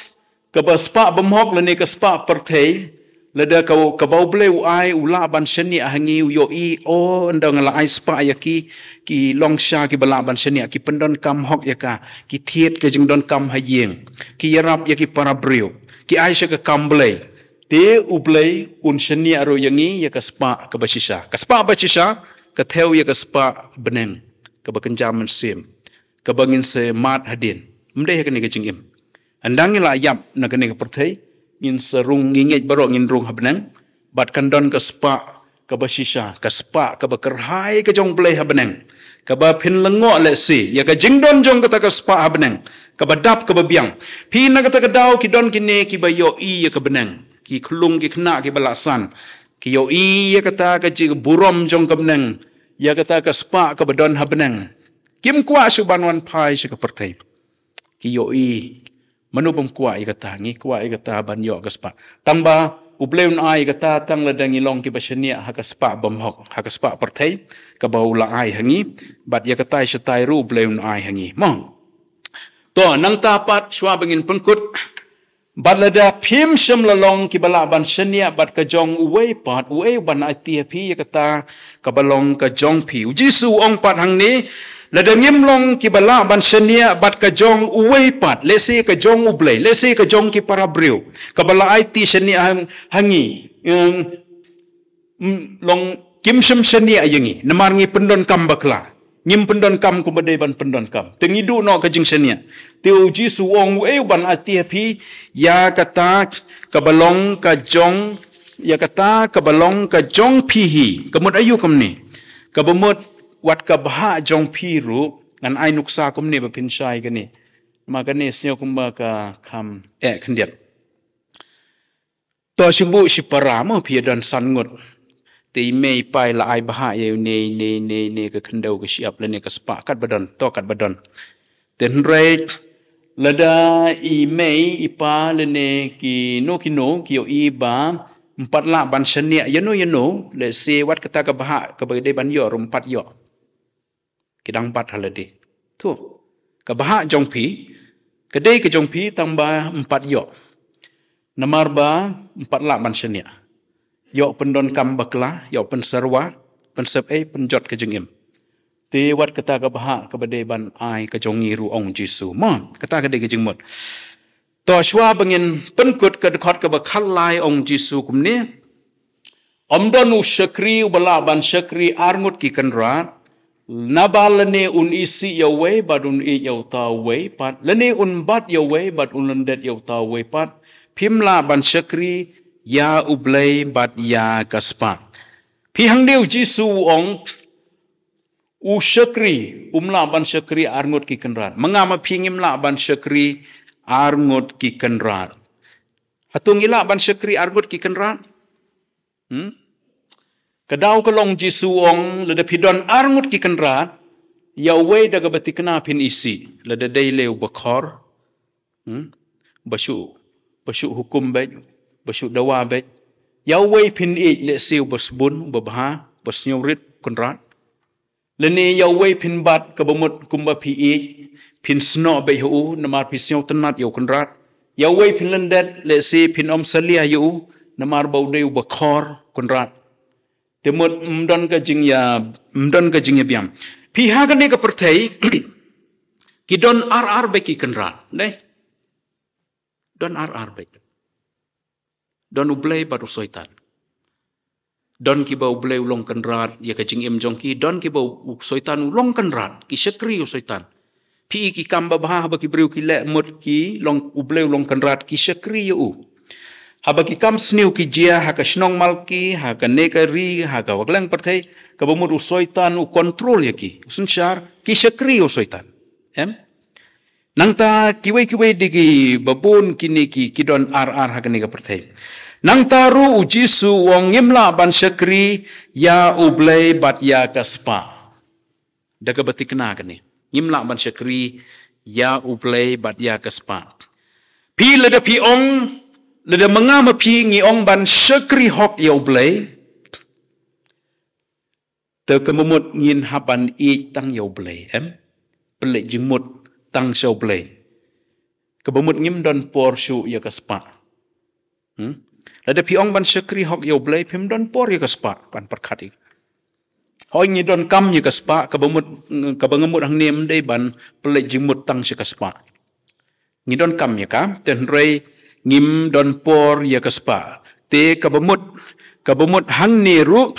kaba spah bymhok lane ka spah pyrthei, lada ka, kaba U Blei u ai, u lah ban shaniah ha ngi, u ïohi, o, ynda nga la ai spah ïa ki, ki long sha kiba lah ban shaniah, ki pyndonkam hok ïa ka, ki thied ka jingdonkam ha ïing, ki ïarap ïa ki para briew, ki ai sha ka kam Blei. Te U Blei un shaniah ruh ïa ngi ïa ka spah kaba shisha. Ka spah ba shisha, ka thew ïa ka spah bneng, kaba kynja mynsiem, kaba ngin sa mad hadien. Ym dei ha kane ka jingim. Ynda ngi la ïap na kane ka pyrthei, ngin sa rung, ngi ngeit baroh ngin rung ha bneng, bad kan don ka spah kaba shisha, ka spah kaba kyrhai ka jong U Blei ha bneng, kaba phin lyngngoh lehse ïa ka jingdon jong kata ka spah ha bneng, kaba dap kaba biang. Phi, na kata ka daw ki don kine kiba ïohi ïa ka bneng, ki khyllung ki khynnah kiba la san, ki ïohi ïa kata ka jingburom jong ka bneng, ïa kata ka spah kaba don ha bneng. Kim kwah shuh ban wan phai sha ka pyrthei. Ki ïohi, mano bym kwah ïa kata, ngi kwah ïa kata ban ïoh ka spah. Tang ba U Blei un ai ïa kata tang lada ngi long kiba shaniah ha ka spah bymhok, ha ka spah pyrthei, kaba u la ai ha ngi, bad ïa kata shatai ruh U Blei un ai ha ngi. Mo. To, nangta pat shuwa ba ngin pynkut, bad lada phim shym la long kiba lah ban shaniah bad ka jong uwei pat, uei u ban aiti ha phi ïa kata kaba long ka jong phi? U Jisu u ong pat hangne, lada ngim long kiba lah ban shaniah bad ka jong uwei pat, lehse ka jong U Blei, lehse ka jong ki para briew, kaba la aiti shaniah ha, ha ngi, em, mm, long kim shym shaniah ïa ngi, namar ngi pyndonkam bakla. Ngim pyndonkam kumba dei ban pyndonkam. Te ngi duh noh ka jingshaniah. Te U Jisu u ong, uei u ban aiti ha phi ïa kata kaba long ka jong, ïa kata kaba long ka jong phi hi. Ka mut aïu kumne? Kaba mut wat ka bhah jong phi ruh, ngan ai nuksa kumne ba phin shai kane. Ma kane sngew kumba ka kham eh khyndiat. To, shu buh shi para mo, phi ïa don san ngut. Te i mei i pa i la ai bhah ïa une, une, une, une ka khyndew, ka shyiap lane ka spah, katba don, to katba don. Te hynrei lada i mei i pa lane kino kino ki ïohi ba ym pat lah ban shaniah ïano ïano, lehse wat kata ka bhah kaba dei ban ïoh ruh ym pat ïoh. Ki dang bat ha lade. To, ka bhah jong phi, ka dei ka jong phi tang ba ym pat ïoh. Namar ba ym pat lah ban shaniah. Ïoh pyndonkam bakla, ïoh pynsyrwa, pynsep ei, pynjot ka jingim. Te wat kata ka bhah kaba dei ban ai ka jong ngi ruh, ong Jisu. Mo, kata ka dei ka jingmut. To, shuwa ba ngin pynkut, ka dkhot kaba khatlai, ong Jisu kumne. Ym don u shakri uba lah ban shakri arngut ki kynrad, naba lane un isih ïa uwei bad un ïeit ïa uta uwei pat, lane un bat ïa uwei bad un lyndet ïa uta uwei pat. Phim lah ban shakri ïa U Blei bad ïa ka spah. Phi, hangne U Jisu u ong, u shakri um lah ban shakri arngut ki kynrad. Ma nga ma phi ngim lah ban shakri arngut ki kynrad. Hato ngi lah ban shakri arngut ki kynrad? Hmm? Ka daw ka long, Jisu u ong, lada phi don arngut ki kynrad, ïa uwei da kaba thikna phin isih, lada dei lei uba khor. Hmm? Ba shu, ba shu hukum beit, ba shu dawa beit. Ïa uwei phin ïeit, lehse uba sbun, uba bha, uba sngewrit, kynrad. Lane ïa uwei phin bat, kaba mut kumba phi ïeit, phin snoh beit ha u, namar phi sngewtynnat ïa u kynrad. Ïa uwei phin lyndet, lehse phin ym salia ïa u, namar ba u dei uba khor, kynrad. Te mut ym don ka jingïa, ym don ka jingïabiang. Phi, ha kane ka pyrthei, ki don ar ar beit ki kynrad, ne? Don ar ar beit. Don U Blei bad u Soitan. Don kiba U Blei u long kynrad ïa ka jingim jong ki, don kiba u, u Soitan u long kynrad, ki shakri u Soitan. Phi, ki kam babha haba ki briew ki leh mut ki long, U Blei u long kynrad, ki shakri ïa u. Haba ki kam sniew ki jia, ha ka shnong Malki, ha kane ka ri, ha ka wakleng pyrthei, kaba mut u Soitan u kontrol ïa ki, u synshar, ki shakri u Soitan. Em? Nangta kiwei kiwei de kiba bun kine ki, ki don ar ar ha kane ka pyrthei. Nangta ruh u Jisu u ong, ngim lah ban shakri ïa U Blei bad ïa ka spah. Da kaba thikna kane, ngim lah ban shakri ïa U Blei bad ïa ka spah. Phi lada phi ong, lada ma nga ma phi ngi ong ban shakri hok ïa U Blei, te kaba mut ngin hap ban ïeit tang ïa U Blei, em? Pynleit jingmut tang sha U Blei. Kaba mut ngim don por shuh ïa ka spah. Hmm? Lada phi ong ban shakri hok ïa U Blei, phim don por ïa ka spah, kan pyrkhat ïa. Hooid, ngi don kam ïa ka spah, kaba mut, kaba nga mut hangne ym dei ban pynleit jingmut tang sha ka spah. Ngi don kam ïa ka, te hynrei ngim don por ïa ka spah. Te kaba mut, kaba mut hangne ruh,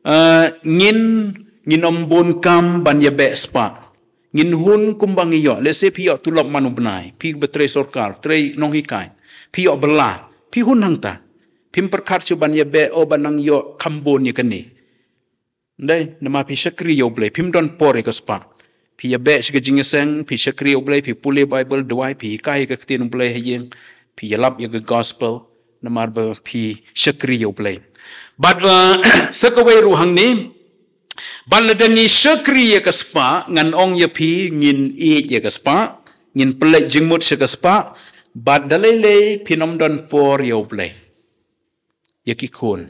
eh, ngin, ngin ym bun kam ban ïabeh spah. Ngin hun kumba ngi ïoh. Let's say phi ïoh tulop man u bnai, phi ba trei sorkar, trei nonghikai, phi ïoh bylla, phi hun hangta. Phim pyrkhat shuh ban ïabeh, o, ban nang ïoh kham bun ïa kane. Ym dei, namar phi shakri ïa U Blei, phim don por ïa ka spah. Phi ïabeh sha ka jingïaseng, phi shakri ïa U Blei, phi pule Baibl, duwai, phi hikai ïa ka ktien U Blei ha ïing, phi ïalap ïa ka gospel, namar ba phi shakri ïa U Blei. Bad, uh, sa kawei ruh hangne, bad lada ngi shakri ïa ka spah, ngan ong ïa phi ngin ïeit ïa ka spah, ngin pynleit jingmut sha ka spah, bad da lei lei phin ym don por ïa U Blei, ïa ki khun.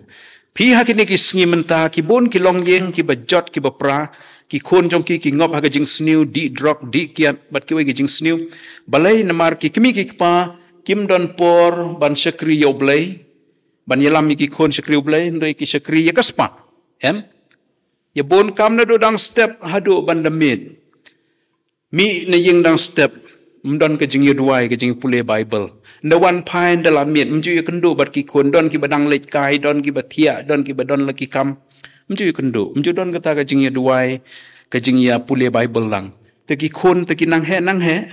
Phi ha kine ki sngi mynta, ki bun ki longïing, kiba jot, kiba pra, ki khun jong ki, ki ngop ha ka jingsniew, dih drok, dih kiad, bad kiwei ki jingsniew. Balei? Namar ki kmie ki kpa kim don por ban shakri ïa U Blei, ban ïalam ïa ki khun shakri ïa U Blei, hynrei ki shakri ïa ka spah. Em? Ïa bun kam naduh dang step haduh ban da miet. Mih na ïing dang step, ym don ka jingïaduwai, ka jingïapule Baibl. Ynda wan phai, ynda la miet, ym ju ïakynduh bad ki khun, don kiba dang leit kai, don kiba thiah, don kiba don la ki kam. Ym ju ïakynduh, ym ju don kata ka jingïaduwai, ka jingïapule Baibl lang. Te ki khun, te ki nang heh, nang heh.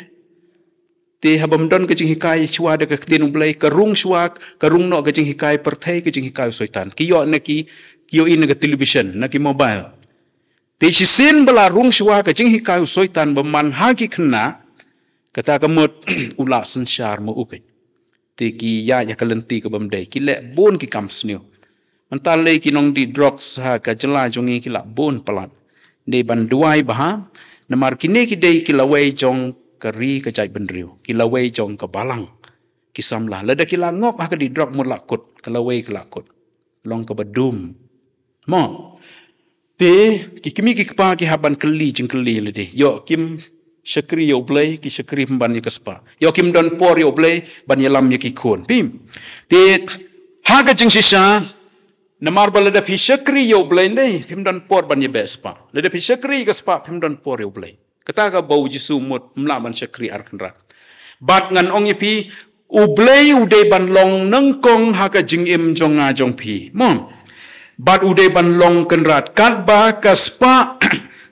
Te haba ym don ka jinghikai shuwa da ka ktien U Blei, ka rung shuwa, ka rung noh ka jinghikai pyrthei, ka jinghikai u Soitan. Ki ïoh na ki, ki ïohi na ka television, na ki mobile. Te shisien ba la rung shuwa ka jinghikai u Soitan ba man ha ki khynnah, kata ka mut u lah synshar ma u keiñ. Te ki ïaid ha ka lynti kaba ym dei, ki leh bun ki kam sniew. Mynta lei ki nongdih drugs ha ka jylla jong ngi ki lah bun palat. Dei ban duwai bha, namar kine ki dei ki lawei jong ka ri ka jaitbynriew, ki lawei jong ka balang, ki samla. Lada ki la ngop ha ka dih drug mut la kut, ka lawei ka la kut. Long kaba dum. Mo. Te, ki kmie ki kpa ki hap ban kylli jingkylli lade. Ïoh kim shakri ïa U Blei, ki shakri pynban ïa ka spah. Ïoh kim don por ïa U Blei, ban ïalam ïa ki khun. Phi. Te, ha ka jingshisha, namar ba lada phi shakri ïa U Blei, ym dei, phim don por ban ïabeh spah. Lada phi shakri ïa ka spah, phim don por ïa U Blei. Kata kaba u Jisu mut, ym lah ban shakri ar kynrad. Bad ngan ong ïa phi, U Blei u dei ban long nyngkong ha ka jingim jong nga jong phi. Mo. Bad u dei ban long kynrad. Katba ka spah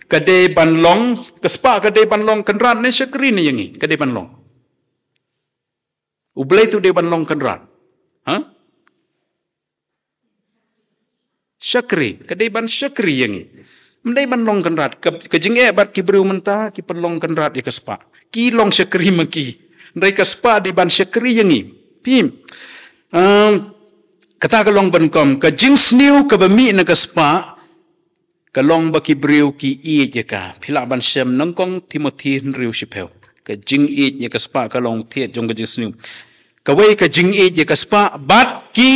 ka dei ban long, ka spah ka dei ban long kynrad ne shakri ne ïa ngi, ka dei ban long. U Blei te u dei ban long kynrad. Ha? Shakri, ka dei ban shakri ïa ngi. Ym dei ban long kynrad, ka, ka jingeh bad ki briew mynta, ki pynlong kynrad ïa ka spah. Ki long shakri ma ki. Hynrei ka spah dei ban shakri ïa ngi. Phi. Em, kata ka long ban kum, ka jingsniew kaba mih na ka spah, ka long ba ki briew ki ïeit ïa ka. Phi lah ban shem nyngkong Timothi hynriew shiphew. Ka jingïeit ïa ka spah ka long thied jong ka jingsniew. Kawei ka jingïeit ïa ka spah, bad ki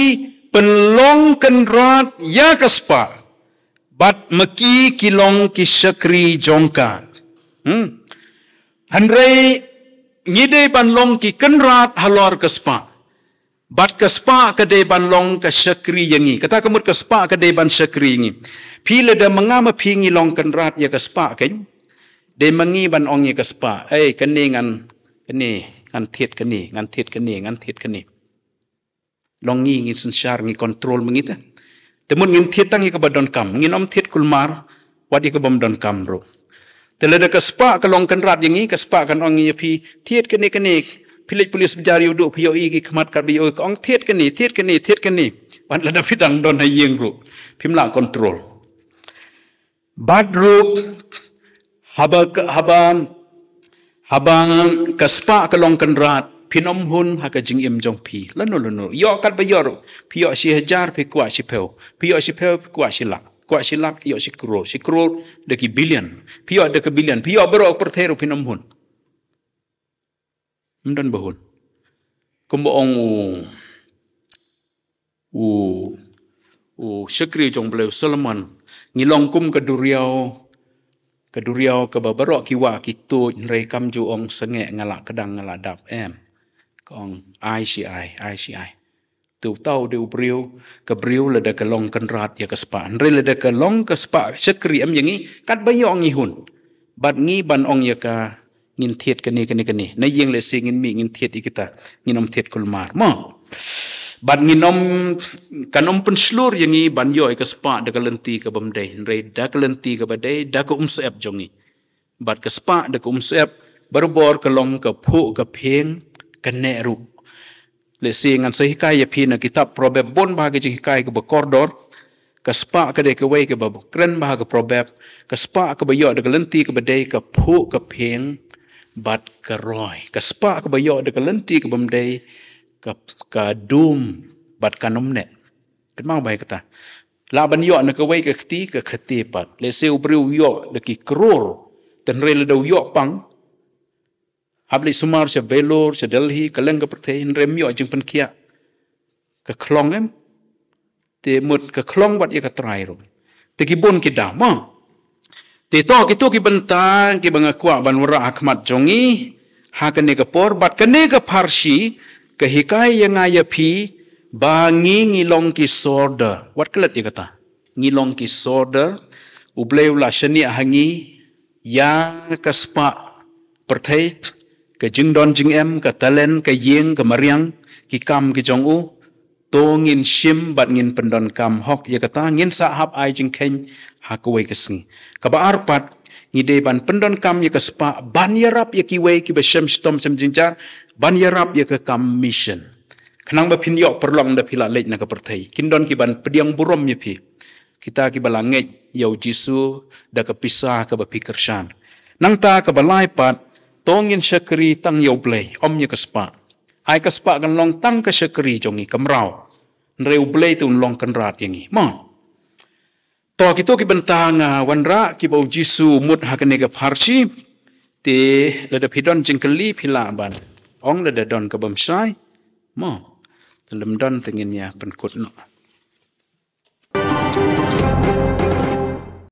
pynlong kynrad ïa ka spah. Bad ma ki ki long ki shakri jong ka. Hmm. Hynrei ngi dei ban long ki kynrad halor ka spah. Bad ka spah ka dei ban long ka shakri ïa ngi. Kata ka mut ka spah ka dei ban shakri ïa ngi. Phi lada ma nga ma phi ngi long kynrad ïa ka spah keiñ. Dei ma ngi ban ong ïa ka spah. Ei, kane ngan, kane, ngan thied kane, ngan thied kane, ngan thied kane. Long ngi ngin synshar ngi control ma ngi te. Te mut ngin thied tang ïa kaba donkam. Ngin ym thied kulmar, wat ïa kaba ym donkam ruh. Te lada ka spah ka long kynrad ïa ngi, ka spah kan ong ïa phi, thied kane kane, phi leit police bazaar ïa u duh, phi ïohi ki khmat kat ba ïohi ka ong thied kane, thied kane, thied kane. Wat lada phi dang don ha ïing ruh. Phim lah control. Bad ruh, haba, haba, Haba ka spah ka long kynrad, phin ym hun ha ka jingim jong phi. Lano lano. Ïoh katba ïoh ruh. Phi ïoh shi hajar, phi kwah shiphew. Phi ïoh shiphew, phi kwah shi lak. Kwah shi lak, ïoh shi klur. Shi klur, da ki billion. Phi ïoh da ka billion. Phi ïoh baroh ka pyrthei ruh phin ym hun. Ym don ba hun. Kumba ong u, u, u shakri jong u Blei u Solomon, ngi long kum ka duriaw, ka duriaw kaba baroh ki wah ki tuid, hynrei kam ju ong sangeh nga la kdang nga la dap, em. Ka ong ai shi ai, ai shi ai. Te uta u dei u briew, ka briew lada ka long kynrad ïa ka spah. Hynrei lada ka long ka spah shakri em ïa ngi, katba ïoh ngi hun. Bad ngi ban ong ïa ka, ngin thied kane, kane, kane. Na ïing lehse ngin mih ngin thied ïa kita, ngin ym thied kulmar. Mo. Bad ngin ym, kan ym pynshlur ïa ngi ban ïoh ïa ka spah da ka lynti kabym dei. Hynrei da ka lynti kaba dei, da ka umsyep jong ngi. Bad ka spah da ka umsyep, barabor ka long ka phuh ka phieng, ka neh ruh. Lehse ngan sa hikai ïa phi na kitab Proverb bun bah ka jinghikai kaba kordor. Ka spah ka dei kawei kaba kren bah ka Proverb. Ka spah kaba ïoh da ka lynti kaba dei ka phuh ka phieng bad ka roi. Ka spah kaba ïoh da ka lynti kabym dei ka, ka dum bad kan ym neh. Kynmaw bha ïa kata. Lah ban ïoh na kawei ka kti, ka kti pat. Lehse u briew u ïoh da ki klur. Te hynrei lada u ïoh pang, hap leit sumar sha Vellore, sha Delhi, kylleng ka pyrthei, hynrei ym ïoh jingpynkhiah. Ka khlong em. Te mut ka khlong wat ïa ka trai ruh. Te ki bun ki daw, mo. Te to kito ki bynta kiba nga kwah ban wanrah ha khmat jong ngi ha kane ka por, bad kane ka pharshi ka hikai ïa nga ïa phi ba ngi ngi long ki soldier. Wat klet ïa kata. Ngi long ki soldier. U Blei u la shaniah ha ngi ïa ka spah pyrthei, ka jingdon jingem, ka talent, ka ïing, ka mariang, ki kam ki jong u. To ngin shim bad ngin pyndonkam hok ïa kata, ngin sa hap ai jingkheiñ ha kawei ka sngi. Kaba ar pat, ngi dei ban pyndonkam ïa ka spah ban ïarap ïa kiwei kiba shem shitom shem jynjar, ban ïarap ïa ka kam mission. Khnang ba phin ïoh pyrlong da phi la leit na ka pyrthei, kin don ki ban pdiang burom ïa phi. Kita kiba la ngeit ïa u Jisu da ka pisa kaba phi kyrshan. Nangta kaba lai pat, to ngin shakri tang ïa u Blei, ym ïa ka spah. Ai ka spah kan long tang ka shakri jong ngi, ka mraw. Hynrei u Blei te un long kynrad ïa ngi. Mo. To kito ki bynta nga wanrah kiba u Jisu u mut ha kane ka pharshi. Te lada phi don jingkylli phi lah ban ong, lada don kabym shai. Mo. Te lym don te ngin ïa pynkut noh.